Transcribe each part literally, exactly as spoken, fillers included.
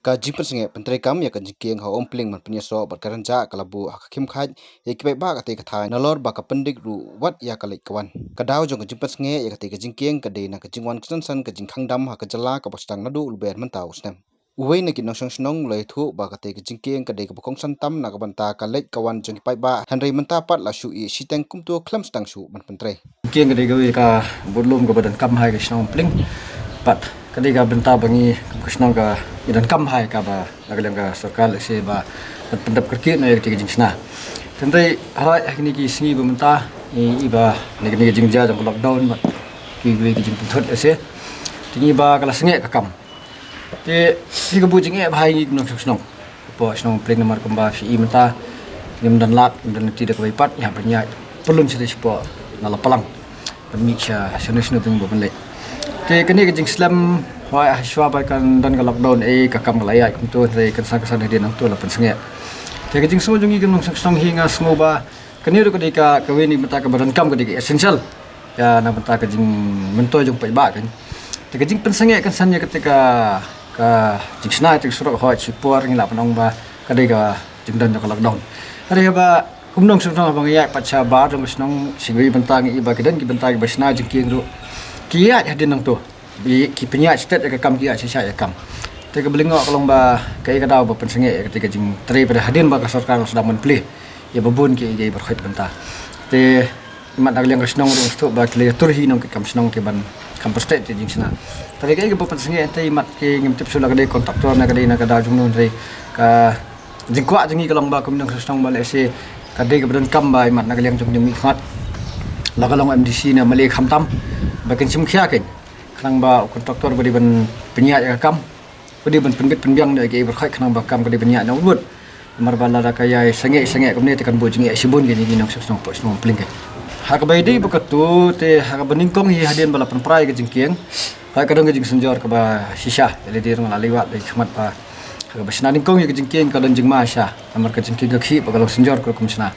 Ka jingpynsangeh pyntreikam ïa ka jingkieng ha Umpling ban pynïasoh bad ka rynjah ka la buh ha ka khim khait ïa ki paidbah katei ka thaiñ, nalor ba ka pyndik ruh wat ïa ka leit ka wan. Ka daw jong ka jingpynsangeh ïa katei ka jingkieng ka dei na ka jingwan kynsan ka jingkhang dam ha ka jylla kaba sdang naduh u lber mynta u snem. Uwei na ki nongshong shnong u la ïathuh ba katei ka jingkieng ka dei kaba kongsan tam na ka bynta ka leit ka wan jong ki paidbah, hynrei mynta pat la shu ïeh shiteng kumto khlem sdang shuh ban pyntrei. Kieng ka dei kawei ka budlum kaba donkam ha ka shnong Umpling. Pat ka dei ka bynta ba ngi kum ka shnong ka ngi donkam ha kaba na ka liang ka sorkar lehse ba ban pyndep kyrkieh na ïa katei ka jingshna. Hynrei ha kine ki sngi ba mynta i, i ba na kine ki jingjia jong ka lockdown bad kiwei ki jingpynthut lehse, te ngi ba ka la sangeh ka kam. Te hi ka buh jingeh ba ha ngi kum nongshong shnong. Hapoh shnong Umpling namar kumba phi i mynta ngim don lad, ngim don lynti da kawei pat, ngi hap ban ïaid pynlong shatei shapoh na Laplang ban mih sha shano shano ba ngi ba ban leit. Te kane ka jingslem hoi ha shuwa ba kan don ka lockdown, eh, ka kam ka la ïaid kumto, hynrei kynsan kynsan hadien nangto la pynsangeh. Te ka jingsngew jong ngi kum nongshong shnong hi nga sngew ba kane ruh ka dei ka, kawei na ki bynta kaba donkam, ka dei ka essential ïa na bynta ka jingmyntoi jong paidbah kan. Te ka jingpynsangeh kynsan ïa katei ka, ka jingshna ïa katei ka surok hoi shipor ngi lah ban ong ba ka dei ka jingdon jong ka lockdown. Hynrei haba kum nongshong shnong haba ngi ïaid pat shabar jong ka shnong, shi kawei bynta ngi i ba ki don ki bynta kiba shna jingkieng ruh ki ïaid hadien nangto. Ki, ki pynïaid stet ïa ka kam, ki ïaid shisha ïa ka kam. Te kaba lyngkot ka long ba kaei ka daw ba pynsangeh ïa katei ka jingtrei, ba hadien ba ka sorkar la sdang ban plie ïa ba bun kiei kiei baroh bynta. Te imat na ka liang ka shnong ruh sdang ba ki la ïatur hi nongkitkam shnong te ban kham pynstet ïa ka jingshna. Te kaei kaba pynsangeh te imat ki ngim tip shuh la ka dei kontraktor ne ka dei na ka daw jong no, hynrei ka jingkwah jong ngi ka long ba kum nongshong shnong ba lehse ka dei kaba donkam ba imat na ka liang jong ngi mihkhmat, la ka long M D C ne M L A khamtam, ba kin shim khia kein. Khnang ba u kontraktor ba dei ban pynïaid ïa ka kam, ba dei ban pynbit pynbiang ïa kiei baroh, khnang ba ka kam ka dei ban ïaid na u wut. Namar ba lada ka ïai sangeh sangeh kumne te kan buh jingeh shibun ïa ngi nongshong shnong hapoh shnong Umpling kein. Ha kaba ïadei bad kato te ha kaba nyngkong hi hadien ba la pynpra ïa ka jingkieng, hoi ka don ka jingsynjor kaba shisha, ïa lade ruh nga la leit wad da ki khmat ba ha kaba shna nyngkong ïa ka jingkieng ka don jingma shisha. Namar ka jingkieng ka khih bad ka long synjor ka rukom shna.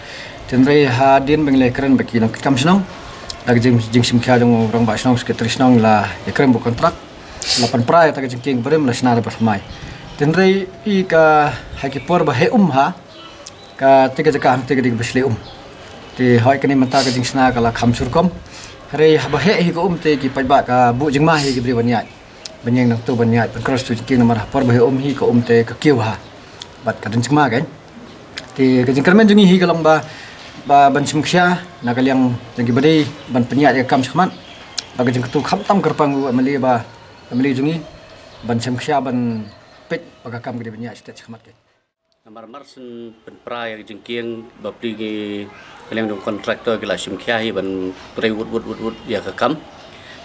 Te hynrei hadien ba ngi la ïakren bad ki nongkitkam shnong, da ka jing, jingshim khia jong u rangbah shnong, secretary shnong, la ïakren bad u kontrak, la pynpra ïa kata ka jingkieng barim, la shna da ba thymmai. Te hynrei i ka ha ki por ba heh um ha katei ka jaka hangtei ka dei kaba shlei um. Te hoi kane mynta ka jingshna ka la kham shu rukom. Hynrei haba heh hi ka um te ki paidbah ka buh jingma hi ki briew ban ïaid, ban ïeng nangto ban ïaid ban cross to jingkieng, namar ha por ba heh um hi ka um te ka kiew ha bad ka don jingma kein. Te ka jingkyrmen jong ngi hi ka long ba, ba ban shim khia na ka liang jong ki ba dei ban pynïaid ïa ka kam shakhmat, ba ka jingkyntu khamtam kyrpang u M L A ba, M L A jong ngi, ban shim khia ban peit ba ka kam ka dei ban ïaid stet shakhmat kein. Namar mar shen pynpra ïa ka jingkieng ba plie ngi, ka liang jong kontraktor ki la shim khia hi ban trei wut wut wut wut ïa ka kam.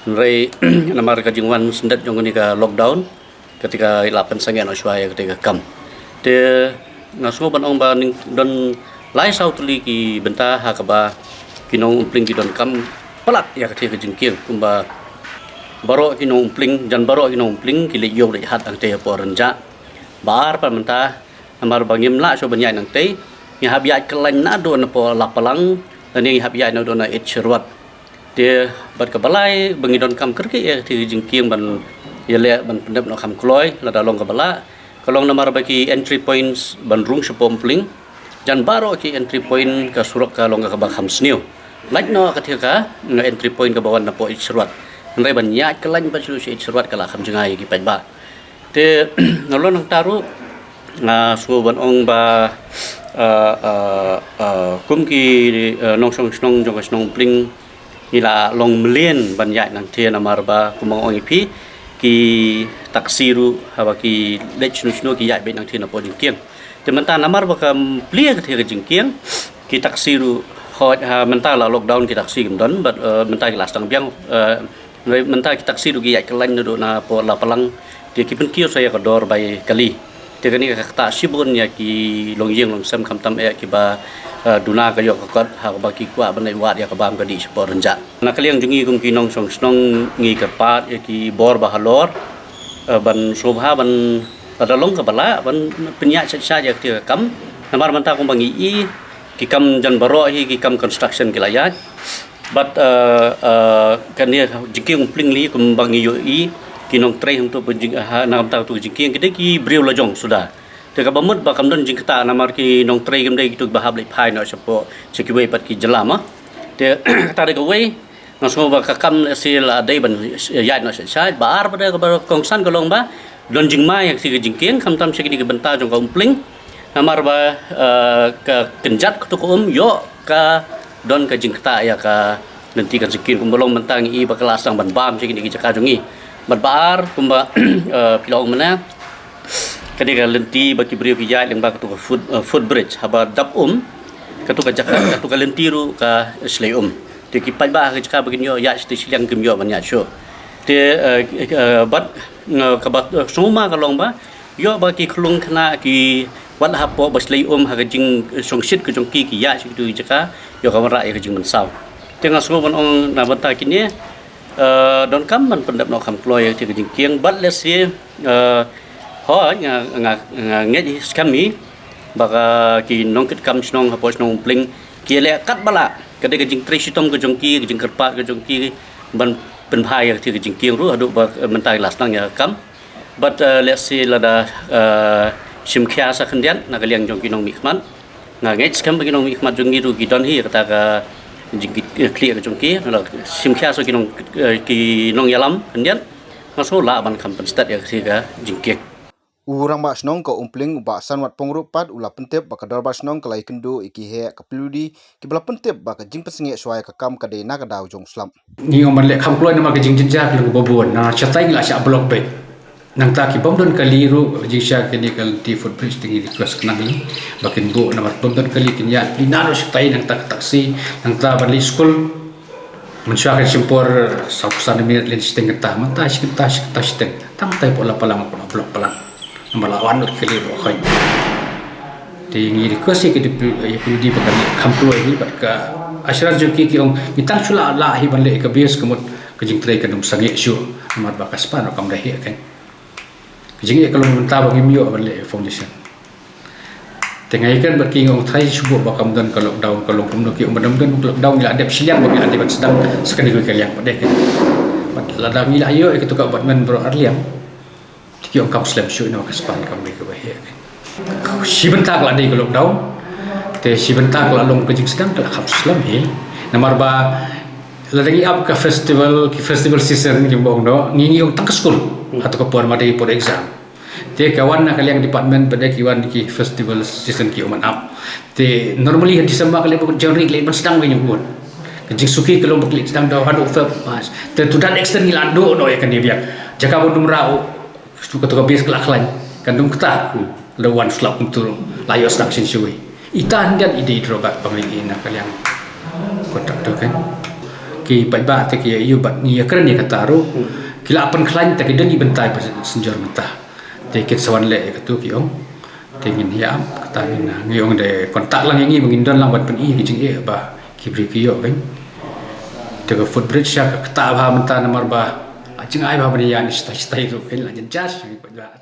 Hynrei namar ka jingwan syndet jong kane ka lockdown, katei ka la pynsangeh noh shuwa ïa katei ka kam. Te nga sngew ban ong ba ning don lai saw tylli ki bynta ha kaba ki nong Umpling ki donkam palat ïa katei ka jingkieng, kumba baroh ki nong Umpling, jan baroh ki nong Umpling ki leit ïew leit hat hangtei hapoh Rynjah. Ba ar pat mynta, namar ba ngim lah shuh ban ïaid nangtei, ngi hap ïaid kyllaiñ naduh napoh Laplang, lane ngi hap ïaid naduh na Eit Sherwat. Te bad kaba lai ba ngi donkam kyrkieh ïa katei ka jingkieng ban ïaleh ban pyndep noh kham kloi, lada long kaba lah, ka long namar ba ki entry points ban rung shapoh Umpling, jan baroh ki entry point ka surok ka long kaba kham sniew. Lait noh katei ka entry point kaba wan napoh Eit Sherwat. Hynrei ban ïaid kyllaiñ pat shuh sha Eit Sherwat ka la kham jngai ïa ki paidbah. Te nalor nangta ruh nga sngew ban ong ba, ah, ah, ah, kum ki, ah, nongshong shnong jong ka shnong Umpling, ngi la long mlien ban ïaid nangtei namar ba kumba nga ong ïa phi, ki taxi ruh haba ki leit shano shano ki ïaid beit nangtei napoh jingkieng. Te mynta namar ba kam plie katei ka jingkieng, ki taxi ruh hoi ha mynta la lockdown ki taxi kim don, bad, eh, mynta ki la sdang biang, eh, mynta ki taxi ruh ki ïaid kyllaiñ naduh napoh Laplang, te ki pynkiew sa ïa ka dor bai kali. Te kane ka ktah shibun ïa ki longïing longsem khamtam eh kiba, eh, duna ka ïoh ka kot ha kaba ki kwah ban leit wad ïa ka bam ka dih shapoh Rynjah. Na ka liang jong ngi kum ki nongshong shnong ngi kyrpad ïa ki bor ba halor, eh, ban sngewbha ban, lada long kaba lah ban pynïaid sait sait ïa katei ka kam. Namar mynta kumba ngi i, ki kam jan baroh hi, ki kam construction ki la ïaid. Bad, eh, eh, kane jingkieng Umpling hi kumba ngi ïohi, Ki nongtrei hangto ha jingkieng ki dei ki briew la jong suda. Te kaba mut ba kam don jingktah namar ki nongtrei kim dei kito ba hap leit phai noh shapoh sha kiwei pat ki jylla ma. Te kata dei kawei. Nga sngew ba ka kam lehse la dei ban ïaid noh sha sha ba ar ba dei kaba kongsan ka long ba don jingma ïa ka jingkieng khamtam sha kine ki bynta jong ka Umpling. Namar ba ka kynjat katu ka um ïoh ka don ka jingktah ïa ka lynti ka jingkieng kumba long mynta ngi i ba ka la sdang ban bam sha kine ki jaka jong ngi. Bad ba ar kumba phi la ong mynne ka dei ka lynti ba ki briew ki ïaid lyngba katu ka foot, footbridge haba dap um katu ka jaka katu ka lynti ruh ka shlei um. Te ki paidbah ha ka jaka ba kin ïoh ïaid shatei shiliang kim ïoh ban ïaid shuh. Te bad kaba sngewma ka long ba ïoh ba ki khlung khynnah ki wat hapoh ba shlei um ha ka jingshongshit ka jong ki ki ïaid sha kitu ki jaka ïoh ka wanrah ïa ka jingmynsaw. Te nga sngew ban ong na bynta kine donkam ban pyndep noh kham kloi ïa ka jingkieng bad lehse hooid nga nga ngeit skhem hi ba ka ki nongkitkam shnong hapoh shnong Umpling ki leh katba lah ka dei ka jingtrei shitom ka jong ki ka jingkyrpad ka jong ki ban pynbha ïa ka jingkieng ruh haduh ba mynta la sdang ïa ka kam. Bad lehse lada shim khia sa khyndiat na ka liang jong ki nongmihkhmat. Nga ngeit skhem ba ki nongmihkhmat jong ngi ruh ki don hi kata ka jingkhlieh ka jong ki. Shim khia sa ki nong ki nongïalam khyndiat. Nga sngew lah ban kham pynstad ïa ka jingkieng. U rangbah shnong ka Umpling u Bah Sanwat Pong ruh pat u la pyntip ba ka dorbar shnong ka la ïakynduh ïa ki heh ka P W D kiba la pyntip ba ka jingpynsangeh shuwa ïa ka kam ka dei na ka daw jong u slap. Ngi ong ban leh kham kloi namar ka jingjynjar ka long kaba bun, na shatai ngi la shah block beit. Nangta ki bym don kali ruh jingshisha kane ka lynti footbridge te ngi request khnang hi ba kin buh namar bym don kali kin ïaid pynban ruh shatai nangta ka taxi nangta ban leit skul. Mynshuwa kan shim por saw san minit leit shiteng kynta mynta shi kynta shi kynta shiteng tang tai pok la palang pok la blok palang. Namar la wan lut kali ba khoi. Te ngi request ïa ki P W D ba kan kham kloi hi bad ka assurance jong ki ki ong ngi tang shu lah lah hi ban leh ka base ka mut ka jingtrei kan ym sangeh shuh namar ba ka span ruh kam da heh kan. Ka jingeh ka long mynta ba ngim ïoh ban leh foundation. Te nga ïakren bad ki nga ong trai shu buh ba kam don ka lockdown ka long kumno ki ong ba dang don ka lockdown ngi la dep shiliang ba ngi la dep ban sdang sa kane ka liang pat de kan. Bad lada ngi la ïoh ïa katu ka abutment baroh ar liang. Te ki ong kam slem shuh namar ka span kam dei kaba heh kan. Shi bynta ka la dei ka lockdown. Te shi bynta ka la long ka jingsdang ka la kham slem hi. Namar ba lada ngi ap ka festival ki festival season ki ong noh ngi ngi ong tang ka skul. Hato ka por ma dei por exam. Te ka wan na ka liang department ba dei ki wan ki festival season ki ong ban ap. Te normally ha December ka leh ba January ka leh ban sdang wei ngi buh. Ka jingsuki ka long ba ka leh sdang da haduh Feb March. Te to that extent ngi la duh noh ïa kane biang. Jaka ba dum rau Stu kata ka base ka la khlaiñ kan dum kata. La wan slap kumtu la ïoh sdang shisha wei. Ita hyndiat i dei i drawback ba ngi na ka liang contractor kan. Ki paidbah te ki ïa ïoh bad ngi ïa kren ïa kata ruh. Ki la pynkhlaiñ te ki don i bynta ba synjor mynta. Te kin sa wan leh ïa katu ki ong. Te ngin ïa kata ngin ngi ong de contact lang ïa ngi ba ngin don lang ban pyni ki jingeh ba ki briew ki ïoh kan. Te ka footbridge sha ka kata ba mynta namar ba a jingai ba ban ïa ni stai stai ruh kan la jynjar sha ki paidbah.